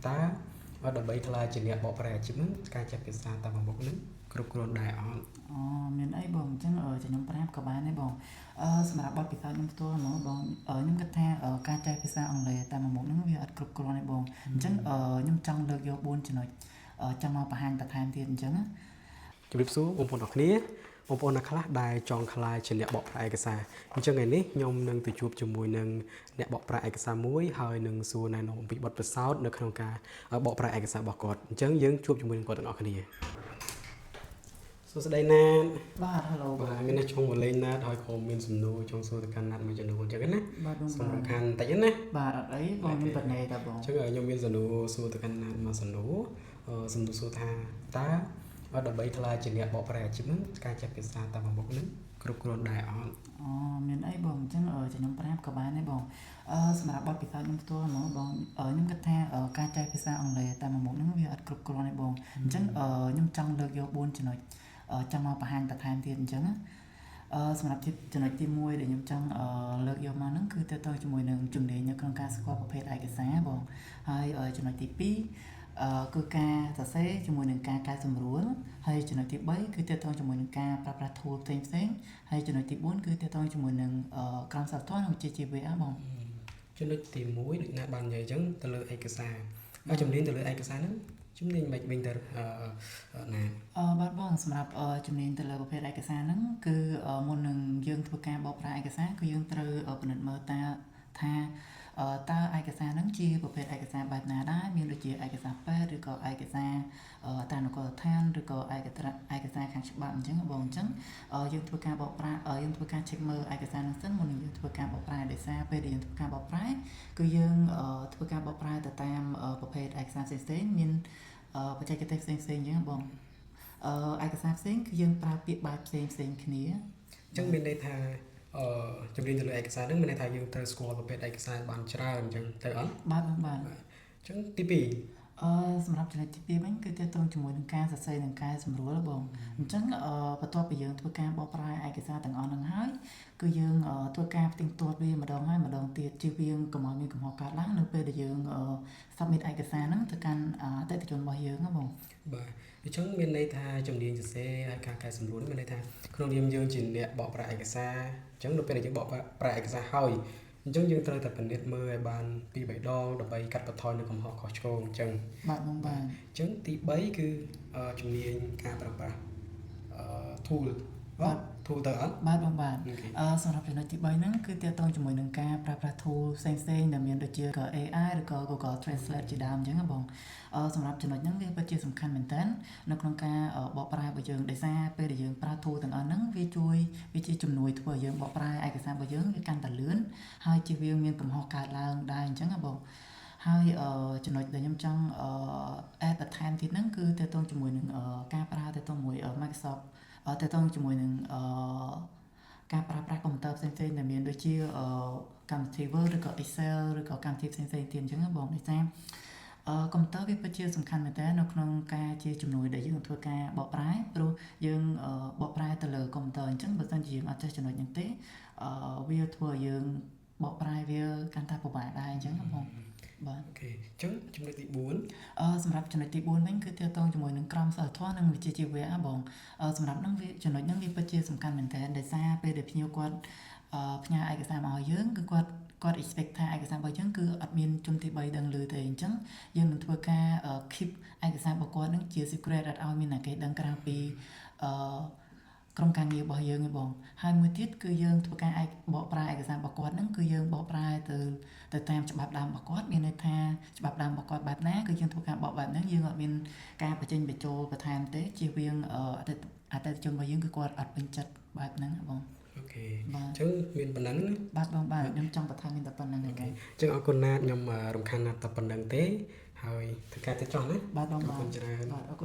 តើដើម្បីក្លាយជាអ្នកបកប្រែអាជីពហ្នឹងការចេះភាសាតាមមុខហ្នឹងគ្រប់គ្រាន់ដែរអត់ អូមានអីបងអញ្ចឹងចាំខ្ញុំប្រាប់ក៏បានដែរបងសម្រាប់បទពិសោធន៍ខ្ញុំផ្ទាល់ហ្មងបងខ្ញុំគិតថាការចេះភាសាអង់គ្លេសតាមមុខហ្នឹងវាអត់គ្រប់គ្រាន់ទេបងអញ្ចឹងខ្ញុំចង់លើកយក4ចំណុចចង់មកបង្ហាញបន្ថែមទៀតអញ្ចឹងណា ជម្រាបសួរបងប្អូនអរគ្នាបងប្អូនអ្នកខ្លះដែលចង់ក្លាយជាអ្នកបកប្រែឯកសារអញ្ចឹងថ្ងៃនេះខ្ញុំនឹងទៅជួបជាមួយនឹងអ្នកបកប្រែឯកសារមួយហើយនឹងសួរណែនាំអំពីបទពិសោធន៍នៅក្នុងការបកប្រែឯកសាររបស់គាត់អញ្ចឹងយើងជួបជាមួយនឹងគាត់ទាំងអស់គ្នាសួស្តីណាត បាទ Hello បង បាទថ្ងៃនេះចង់មកលេងណាតហើយក៏មានសំណួរចង់សួរទៅកាន់ណាតមួយចំនួនអញ្ចឹងណា បាទបង សូម បាទ រំខានបន្តិចណា បាទអត់អីបងខ្ញុំបណេតាបង អញ្ចឹងខ្ញុំមានសំណួរសួរទៅកាន់ណាតមួយសំណួរសំណួរសួរថាតើដើម្បីក្លាយជាអ្នកបកប្រែអាជីពហ្នឹងការចេះភាសាតាមមុខហ្នឹងគ្រប់គ្រាន់ដែរអត់ អូមានអីបងអញ្ចឹងចាំខ្ញុំប្រាប់ក៏បានដែរបងសម្រាប់បទពិសោធន៍ខ្ញុំផ្ទាល់ហ្មងបងខ្ញុំគិតថាការចេះភាសាអង់គ្លេសតាមមុខហ្នឹងវាអត់គ្រប់គ្រាន់ទេបងអញ្ចឹងខ្ញុំចង់លើកយក4ចំណុចចង់មកបង្ហាញបន្ថែមទៀតអញ្ចឹងណាសម្រាប់ចំណុចទី1ដែលខ្ញុំចង់លើកយកមកហ្នឹងគឺទាក់ទងជាមួយនឹងជំនាញនៅក្នុងការស្គាល់ប្រភេទឯកសារបងហើយចំណុចទី2គឺការសរសេរជាមួយនឹងការកែសម្រួលហើយចំណុចទី3គឺទាក់ទងជាមួយនឹងការប្រើប្រាស់ tool ផ្សេងផ្សេងហើយចំណុចទី4គឺទាក់ទងជាមួយនឹងក្រមសីលធម៌និងវិជ្ជាជីវៈបង ចំណុចទី1ដូចណាបាននិយាយអញ្ចឹងទៅលើឯកសារហើយជំនាញទៅលើឯកសារហ្នឹងជំនាញមិនវិញទៅណា បាទបងសម្រាប់ជំនាញទៅលើប្រភេទឯកសារហ្នឹងគឺមុននឹងយើងធ្វើការបកប្រែឯកសារគឺយើងត្រូវពិនិត្យមើលតាថាតើឯកសារហ្នឹងជាប្រភេទឯកសារបែបណាដែរមានដូចជាឯកសារពេទ្យឬក៏ឯកសារតានុកូលដ្ឋានឬក៏ឯកសារខាងច្បាប់អញ្ចឹងបងអញ្ចឹងយើងធ្វើការបកប្រែយើងធ្វើការ check មើលឯកសារហ្នឹងសិនមុននឹងយើងធ្វើការបកប្រែដោយសារពេលដែលយើងធ្វើការបកប្រែគឺយើងធ្វើការបកប្រែទៅតាមប្រភេទឯកសារផ្សេងៗមានបច្ចេកទេសផ្សេងៗអញ្ចឹងបងឯកសារផ្សេងគឺយើងប្រើពាក្យបែបផ្សេងផ្សេងគ្នា អញ្ចឹងមានន័យថាអឺជំនាញទៅលើឯកសារហ្នឹងមានន័យថាយើងត្រូវស្គាល់ប្រភេទឯកសារបានច្រើនអញ្ចឹងទៅអត់ បាទបងបាទ អញ្ចឹងទី2 សម្រាប់ចំណុចទី2វិញគឺទាក់ទងជាមួយនឹងការសរសេរនិងកែសម្រួលបងអញ្ចឹងបន្ទាប់ពីយើងធ្វើការបកប្រែឯកសារទាំងអស់ហ្នឹងហើយគឺយើងធ្វើការផ្ទៀងផ្ទាត់វាម្ដងហើយម្ដងទៀតជៀសវាងកុំឲ្យមានកំហុសកើតឡើងនៅពេលដែលយើង submit ឯកសារហ្នឹងទៅកាន់អតិថិជនរបស់យើងណាបង បាទអញ្ចឹងមានន័យថាជំនាញសរសេរហើយការកែសម្រួលនេះមានន័យថាក្នុងនាមយើងជាអ្នកបកប្រែឯកសារអញ្ចឹងនៅពេលដែលយើងបកប្រែឯកសារហើយអញ្ចឹងយើងត្រូវតែពិនិត្យមើលឲ្យបានពីរបីដងដើម្បីកាត់បន្ថយនៅកំហុសខុសឆ្គងអញ្ចឹង បាទបងបាទ អញ្ចឹងទី3គឺជំនាញការប្រើប្រាស់tool បាទ tool ទៅអត់ បាទបងបាទ OK សម្រាប់ចំណុចទី3ហ្នឹងគឺទាក់ទងជាមួយនឹងការប្រើប្រាស់ tool ផ្សេងៗដែលមានដូចជា AI ឬក៏ Google Translate ជាដើមអញ្ចឹងណាបងសម្រាប់ចំណុចហ្នឹងវាពិតជាសំខាន់មែនតើនៅក្នុងការបកប្រែរបស់យើងដោយសារពេលដែលយើងប្រើ tool ទាំងអស់ហ្នឹងវាជួយវាជាជំនួយធ្វើឲ្យយើងបកប្រែឯកសាររបស់យើងវាកាន់តែលឿនហើយជៀសវាងមានកំហុសកើតឡើងដែរអញ្ចឹងណាបងហើយចំណុចដែលខ្ញុំចង់add បន្ថែមទៀតហ្នឹងគឺទាក់ទងជាមួយនឹងការប្រើទាក់ទងមួយ Microsoft ទាក់ទងជាមួយនឹងការប្រើប្រាស់កុំព្យូទ័រផ្សេងៗដែលមានដូចជាកម្មវិធី Word ឬក៏ Excel ឬក៏កម្មវិធីផ្សេងៗទៀតអញ្ចឹងណាបងដោយសារកុំព្យូទ័រវាពិតជាសំខាន់មែនតើនៅក្នុងការជាជំនួយដែលយើងធ្វើការបកប្រែព្រោះយើងបកប្រែទៅលើកុំព្យូទ័រអញ្ចឹងបើសិនជាយើងអត់ចេះចំណុចហ្នឹងទេវាធ្វើឲ្យយើងបកប្រែវាកាន់តែពិបាកដែរអញ្ចឹងណាបងបាទ OK អញ្ចឹងចំណុចទី4 សម្រាប់ចំណុចទី4វិញគឺទាក់ទងជាមួយនឹងក្រមសីលធម៌និងវិជ្ជាជីវៈបងសម្រាប់ហ្នឹងវាចំណុចហ្នឹងវាពិតជាសំខាន់មែនតើដោយសារពេលដែលភ្ញៀវគាត់ផ្ញើឯកសារមកឲ្យយើងគឺគាត់ expect ថាឯកសាររបស់យើងគឺអត់មានជនទី3ដឹងឮទេអញ្ចឹងយើងនឹងធ្វើការ keep ឯកសាររបស់គាត់នឹងជា secret អត់ឲ្យមានអ្នកគេដឹងក្រៅពីអឺក្រុមការងាររបស់យើងឯងបងហើយមួយទៀតគឺយើងធ្វើការឯកបកប្រែឯកសាររបស់គាត់ហ្នឹងគឺយើងបកប្រែទៅតាមច្បាប់ដើមរបស់គាត់មានន័យថាច្បាប់ដើមរបស់គាត់បែបណាគឺយើងធ្វើការបកបែបហ្នឹងយើងអត់មានការបញ្ចេញបញ្ចូលបន្ថែមទេជៀសវាងអតិថិជនរបស់យើងគឺគាត់អត់ពេញចិត្តបែបហ្នឹងបង OK បាទ អញ្ចឹងមានប៉ុណ្ណឹងណា បាទបងបាទខ្ញុំចង់បន្ថែមមានតែប៉ុណ្្នឹងឯង អញ្ចឹងអរគុណណាស់ខ្ញុំរំខានណាស់តែប៉ុណ្្នឹងទេហើយធ្វើការទៅចោះណា បាទបង អរ បាទ គុណច្រើន បាទអរគុណ។